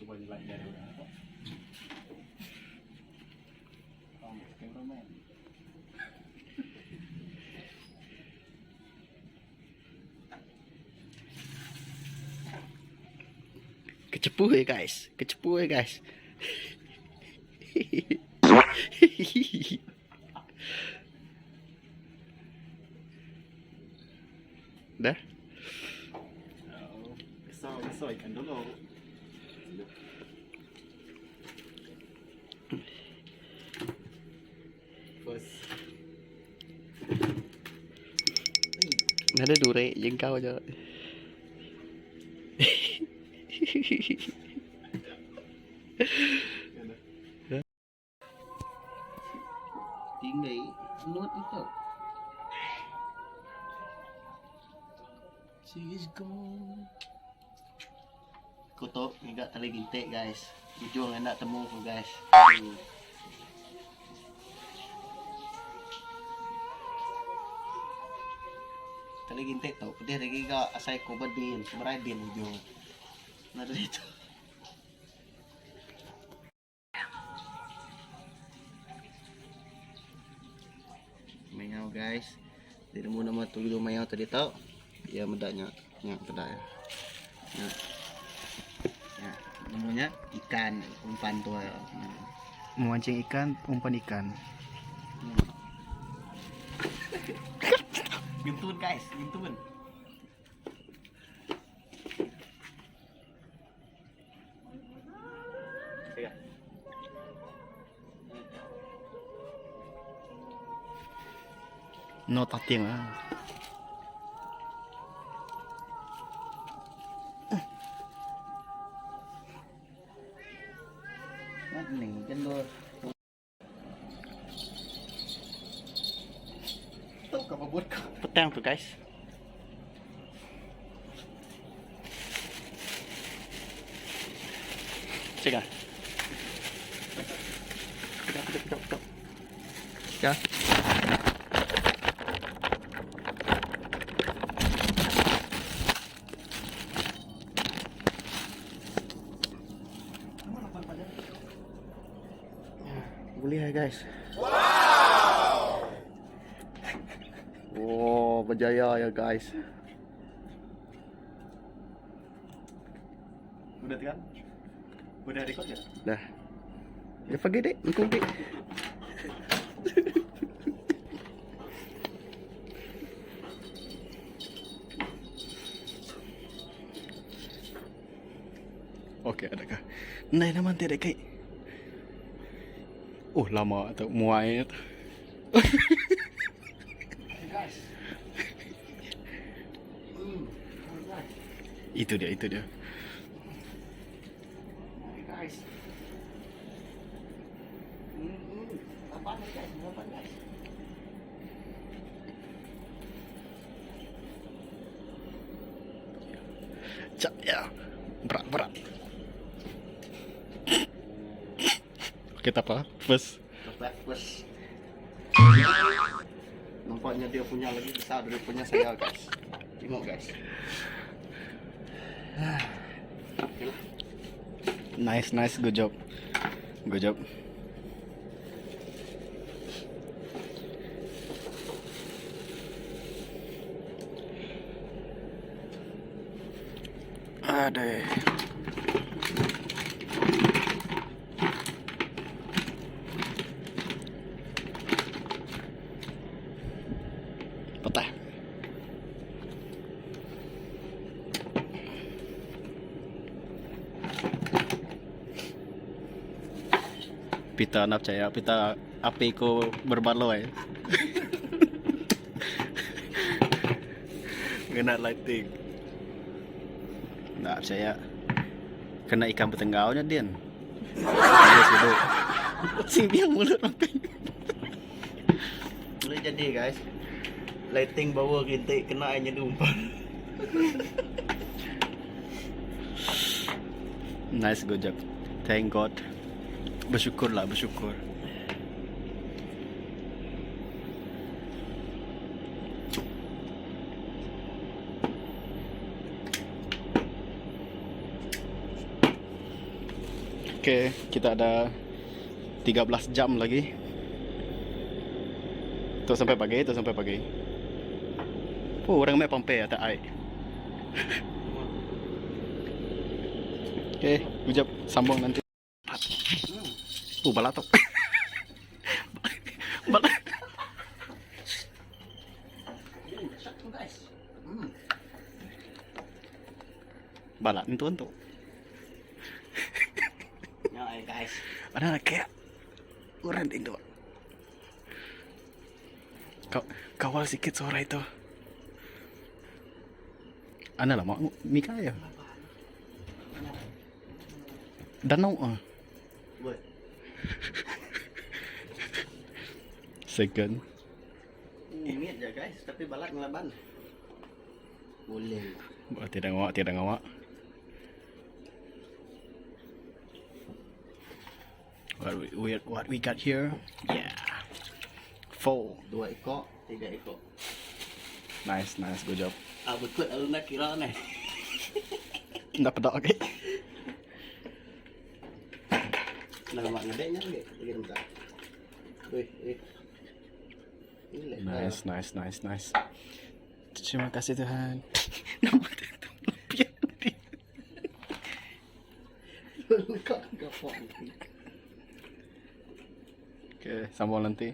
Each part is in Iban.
Cuba nyelak jari orang tu. Oh, cameraman. Kecepu ya guys, kecepu ya guys. Dah. Besar besar ikan dulu. First. Ada dure jengkau aja. Tinggi not itu. She's gone. Ku tu ngiga tali gintik guys. Ujung enda temu ku guys. Tali gintik tu pedih agi ga asai ku ba din seberai din ujung. Nadai tu. Mayau guys. Dia nemu nama tuyul mayau tadi tau. Iya meda nya. Nya peda iya. Nya. Nya nemu nya ikan umpan tu ayo. Memancing ikan, umpan ikan. Gentun guys, gentun. No tating lah. Ni gendut. Petang tu guys. Cegah. Kejap, kejap, kejap, kejap. Ya. Boleh lah guys. Wow. Oh, berjaya ya guys. Udah tekan? Udah record ya? Dah. Ya pergi dek, engkau dek. Okey, adakah? Nai nama nanti ada kai. Oh, lama tu muai tu. Guys. Itu dia, itu dia. Guys. Hmm, lapan guys, lapan guys. Cak ya. Berat, berat. Okey, tak apa. First. First. Nampaknya dia punya lagi besar dari punya saya guys. Tengok guys. Okey lah. Nice, nice. Good job. Good job. Aduh. Patah. Pita nak percaya, pita api ku berbaloi. Ngena lighting. Nak percaya. Kena ikan bertenggau nya din. Dia sudut. Sing biang mulut makan. Boleh jadi guys. Lighting bawah rintik kena air jadi umpan. Nice good job. Thank God. Bersyukurlah, bersyukur. Okay, kita ada 13 jam lagi. Tu sampai pagi, tu sampai pagi. Oh, orang mai pampe atas ai. Okay, ujap sambung nanti. Oh, bala tu. Bala. Bala entu entu. Ya, guys. Ada kayak orang itu. Kau kawal sikit suara itu. Ana lama Mika ya. Danau ah. Second. Mimit je guys, tapi balat ngelaban. Boleh. Buat tidak ngawak, tidak ngawak. What we, what we got here? Yeah. Four. Dua ekor, tiga ekor. Nice, nice, good job. Ah, betul lalu nak kira ni. Ndak pedak okay. Nak lama ngedeknya lagi. Lagi bentar. Wih, wih. Ini Nice, nice, nice, nice. Terima kasih Tuhan. Nama itu lebih Kau kau Okay, sambung nanti.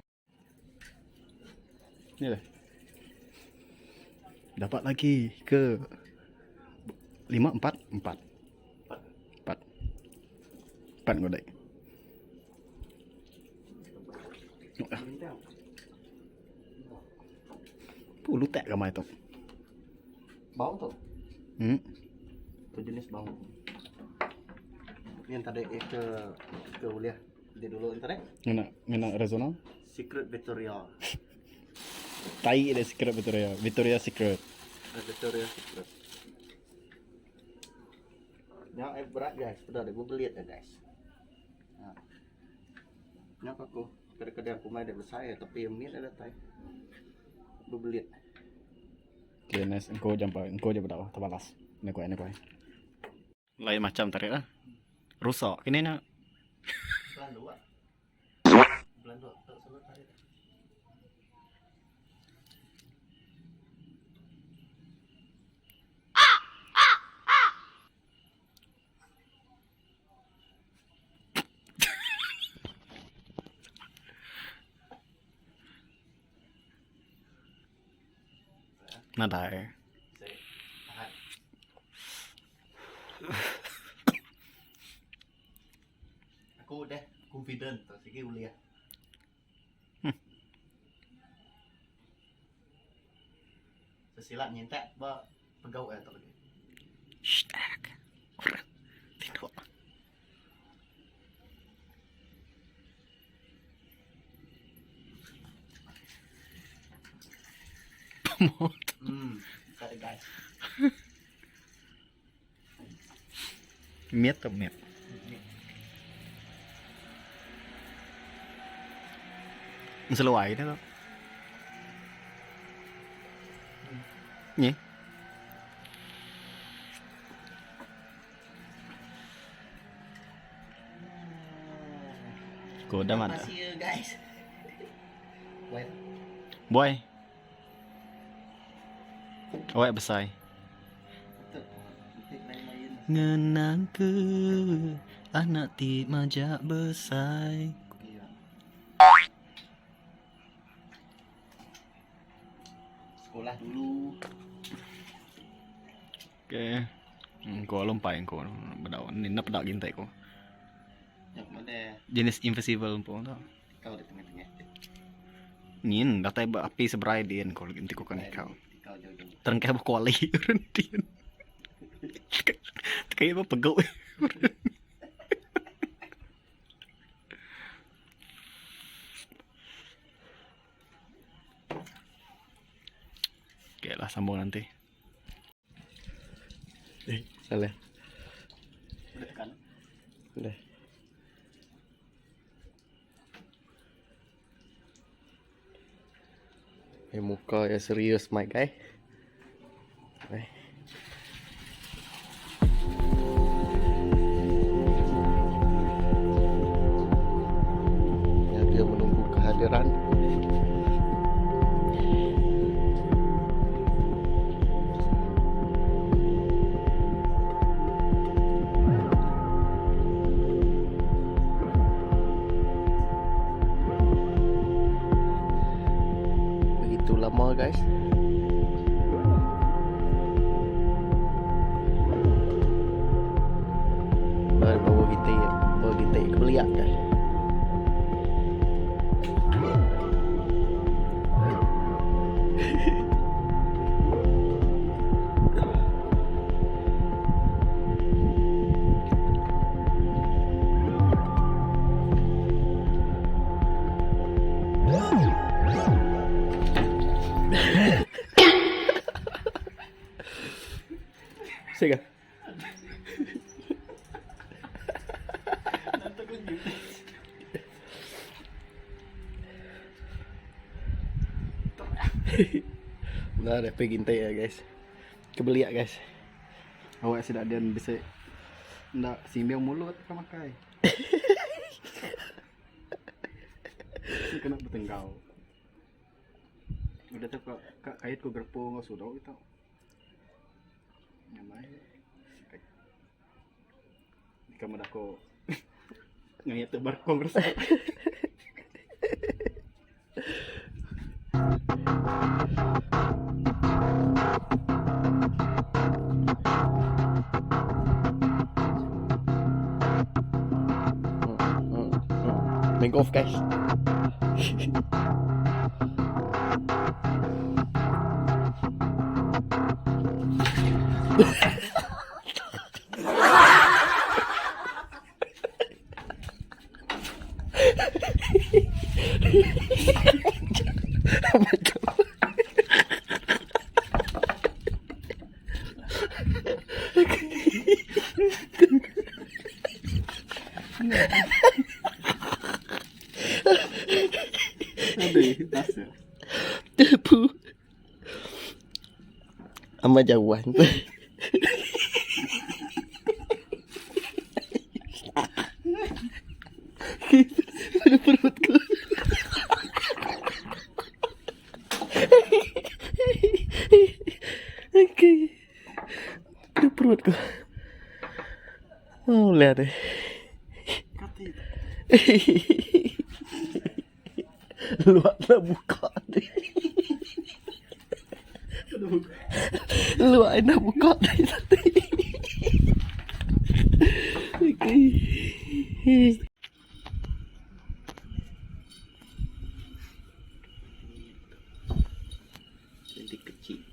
Ni dah. Dapat lagi ke lima empat empat empat empat godai. Puh, lutek ramai tu. Bau tu. Tu jenis bau. Yang tadi ke ke kuliah dia dulu internet. Ngena ngena Arizona. Secret Victoria. Tai dia Secret Victoria. Victoria Secret. Victoria Secret. Yang eh berat guys, sudah ada gue beli ya guys. Nah. Yang aku kadang-kadang aku main ada besar ya, tapi yang mir ada tai. Gue beli. Okay, nice. Engkau jumpa, engkau je berdakwah, terbalas. Ni kuai, ni kuai. Lain macam tarik lah. Rusak kini nak. Bulan dua. Bulan dua. Tak salah tarik. Nadai. Saya tahan. Aku udah confident tak segi kuliah. Sesilap nyintak ba pegau ya tak lagi. Shh, tak. Orang tidur. Pemot. Got it guys. Miet atau miet? Seluai dah tu. Ni. Ko dah mana? Terima kasih guys. Boy. Boy. Awak besar. Betul. Nanti lain-lain. Ngenang ke anak ti majak besar. Iya. Sekolah dulu. Okay. Kau lompai kau bedak ni nak pedak gintai kau. Yang mana Jenis invisible pun tu. kau di tengah-tengah. Nyin datai ba api seberai dia kau nanti kau kan kau. Kau jauh-jauh. Terengkai ba kuali orang dia. Kayak apa pegau. Okay lah sambung nanti. Eh, salah. Udah kan? Udah. Eh, muka ya serius, my guy. Eh. menua guys. Baru bawa ginti, bawa ginti ke beliak guys. Sega. Nah, ada pergi gintai ya guys. Kebeliak guys. Awak sida dian bisi enda simbing mulut ka makai. Bisi kena betenggau. Udah tu ka ka kait ku gerepo enggau sudok kitu. Nyamai. Ika meda ko ngayat tu barkong resep. Main golf guys. Aduh, rasa. Tepu. Amat jauhan tu. Pada perutku. Okey. Pada perutku. Oh, lihat deh. Kati. Luak nak buka ni. Luak nak buka ni tadi. Okey. Nanti kecil.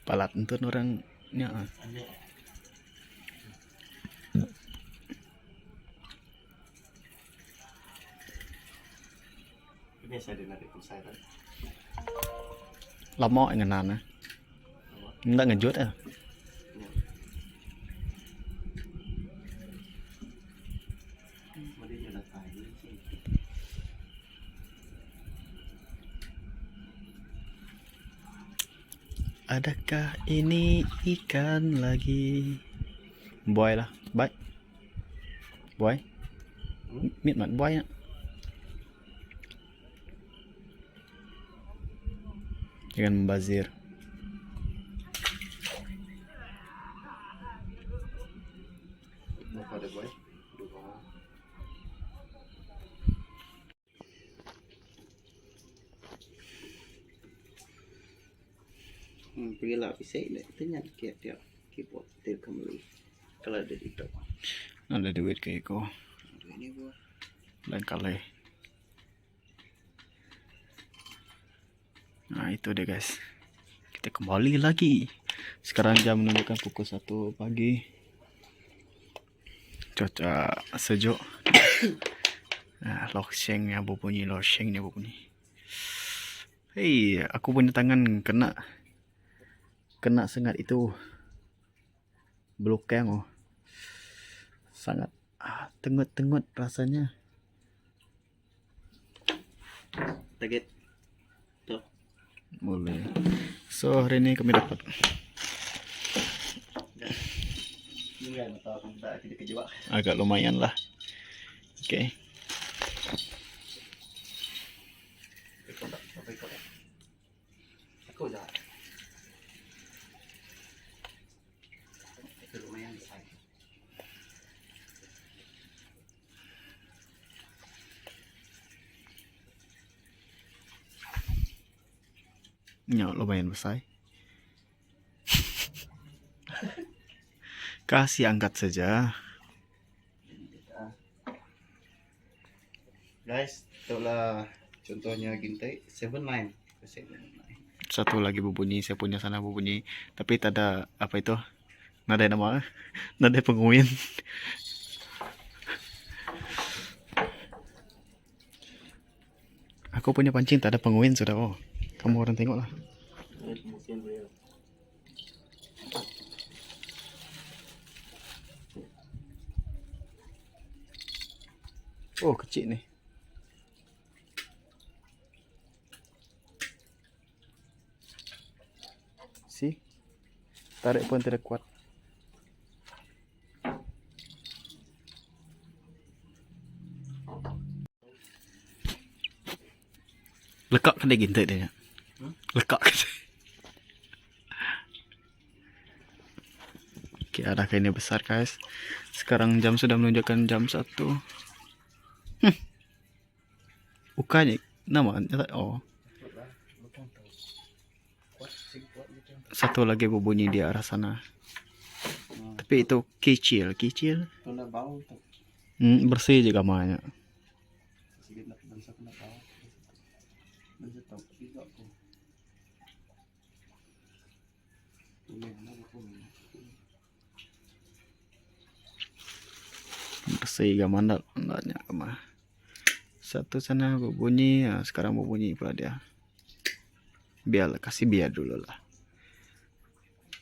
Palat entun orang nya. ah. Biasa dia narik pusat kan. Lama ngenan ah. Enda ngejut ah. Madi nya datai sih. Adakah ini ikan lagi? Buai lah. Bye. Buai. Mit mat buai nak. Jangan membazir. Berapa ada boy? Dua. Pergilah bisa deh. Tanya tiap tiap keyboard dia kembali. Kalau ada di top. Ada duit ke iko. Aduh, ini gua. Lain kali. Nah itu dia guys. Kita kembali lagi. Sekarang jam menunjukkan pukul 1 pagi. Cuaca sejuk. Nah, loksengnya berbunyi, loksengnya berbunyi. Hei, aku punya tangan kena kena sengat itu belukang oh. Sangat tengut-tengut rasanya. Target. Tuh. Boleh. So hari ini kami dapat. Agak lumayan lah. Okay. Nya lumayan besai. Kasih angkat saja. Guys, itulah contohnya gintai seven line. Seven line. Satu lagi berbunyi, saya punya sana berbunyi. Tapi tak ada apa itu? Nadai nama, nadai penguin. Aku punya pancing tak ada penguin sudah oh. Kamu orang tengok lah. Oh kecil ni. See? Tarik pun tidak kuat. Lekak kena gintik dia. Lekak kena. Okay, arah ini besar guys. Sekarang jam sudah menunjukkan jam 1. Bukannya nama oh. Satu lagi berbunyi di arah sana. Tapi itu kecil, kecil. Bersih juga kamarnya. Bersih gambar ndaknya kamar. Satu sana berbunyi, ya, sekarang berbunyi pula dia. Biar kasih biar dulu lah.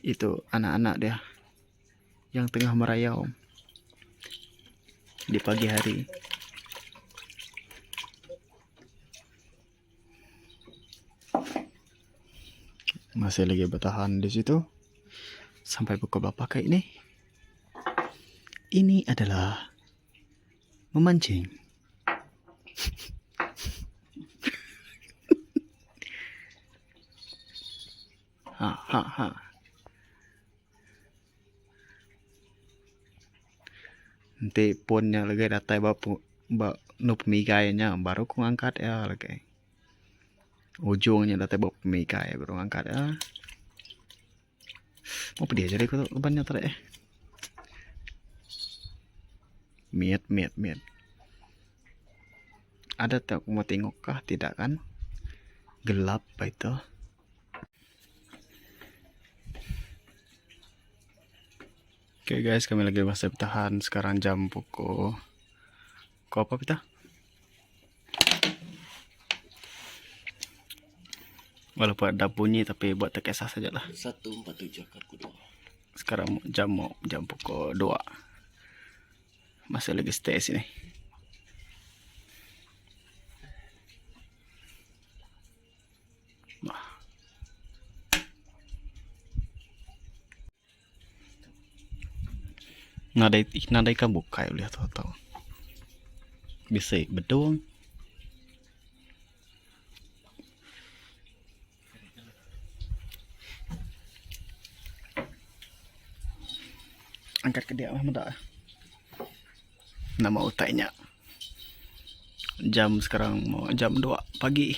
Itu anak-anak dia yang tengah merayau di pagi hari. Masih lagi bertahan di situ sampai pukul berapa kayak ini? Ini adalah memancing. Ha ha ha. Nanti ponnya lagi datai ba ba nu pemigai nya baru ku ngangkat ya lagi. Ujungnya datai ba pemigai baru ngangkat ya. Mau pedih jadi ku leban nya tarik eh. Miat miat miat. Ada tak aku mau tengok kah? Tidak kan? Gelap apa itu. Oke okay guys, kami lagi masih bertahan. Sekarang jam pukul Pukul apa kita? Walaupun ada bunyi tapi buat tak kisah saja lah. 147 aku dua. Sekarang jam mau jam pukul 2. Masih lagi stay sini. Wah. Nadai nadai ikan bukai ulih tu tau. Bisi bedung. Angkat ke dia lah meda. Nama utai nya. Jam sekarang mau jam 2 pagi.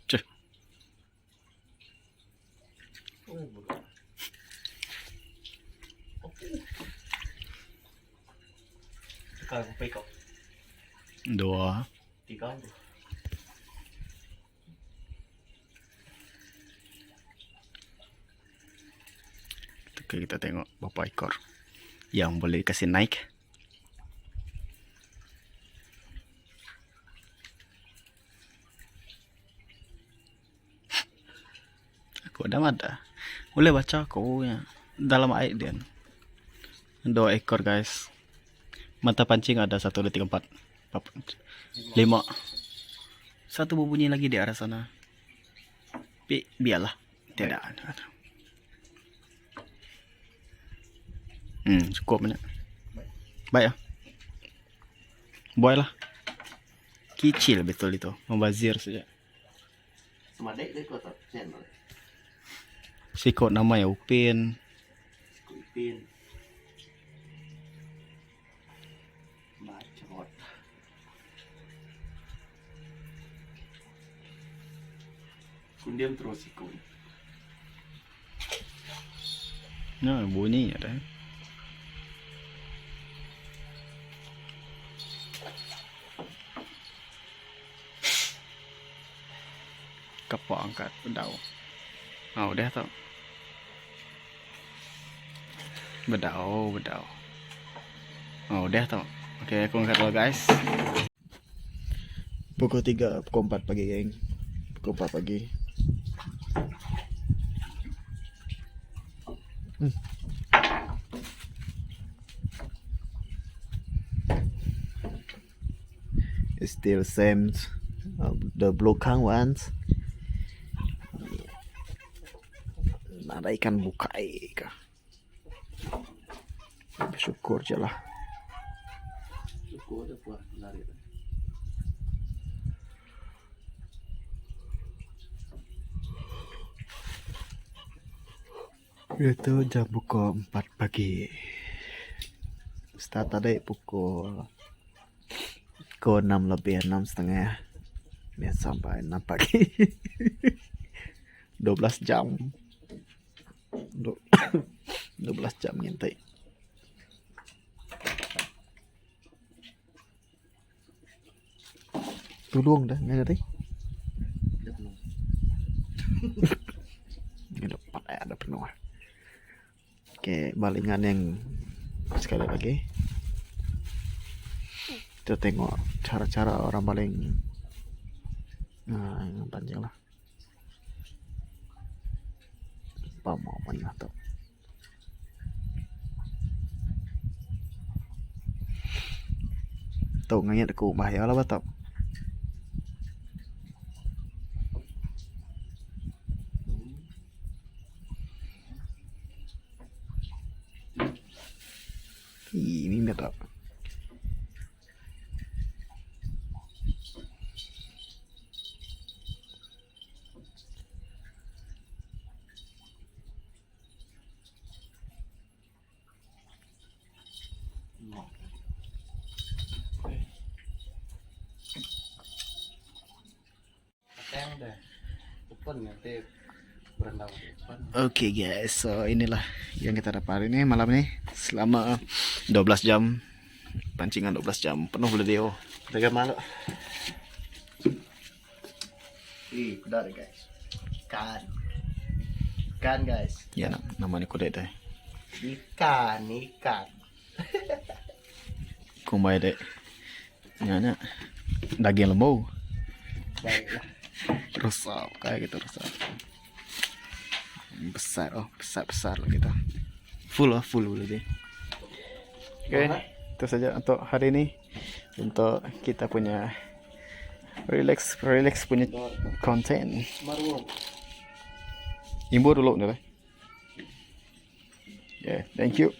Ceh. Dua. Tiga. Oke, kita tengok berapa ekor yang boleh kasih naik. Aku ada ada. Boleh baca aku ya. Dalam air dia. Dua ekor guys. Mata pancing ada 1 2 3 4 4 5. Satu berbunyi lagi di arah sana. Tapi biarlah. Tiada. Cukup banyak. Baik ah. Buai lah. Kecil betul itu. Membazir saja. Semadek dia kau tak channel. Sikot nama ya Upin. Sikot Upin. Bacot. Kundiam terus ikut. Nah, bunyi ada. Kepak angkat bedau. Oh, udah tau. Bedau, bedau. Oh, udah tau. Okey, aku angkat dulu guys. Pukul 3, pukul 4 pagi, geng. Pukul 4 pagi. It's still same the blue ones. Nadai ikan bukai ka. Bersyukur je lah. Syukur dia puas lari. Itu jam pukul 4 pagi. Start tadi pukul pukul 6 lebih 6 setengah. Dia sampai 6 pagi. 12 jam. 12 jam ngintai. Tolong dah dengan tadi. Dah penuh. Ini dapat eh, ada penuh. Okey, balingan yang sekali lagi. Kita tengok cara-cara orang baling. Nah, yang panjang lah. Pama banyak tu. Tu ngayat aku bahaya lah batak. Ih, ini tak. Pateng dah. Open nanti berendam open. Okay guys, so inilah yang kita dapat hari ini malam ini selama 12 jam pancingan 12 jam penuh video. Jaga malu. Ih, udah deh guys. Ikan. Ikan guys. Ya, namanya kuda deh. Ikan, ikan. Kumbai deh. Nya daging lembu. Baiklah. Rusak kayak gitu rusak. Besar oh, besar-besar lah kita. Full oh, full dulu dia. Oke, itu saja untuk hari ini. Untuk kita punya relax relax punya konten. Baru. Imbur dulu nih. Yeah, thank you.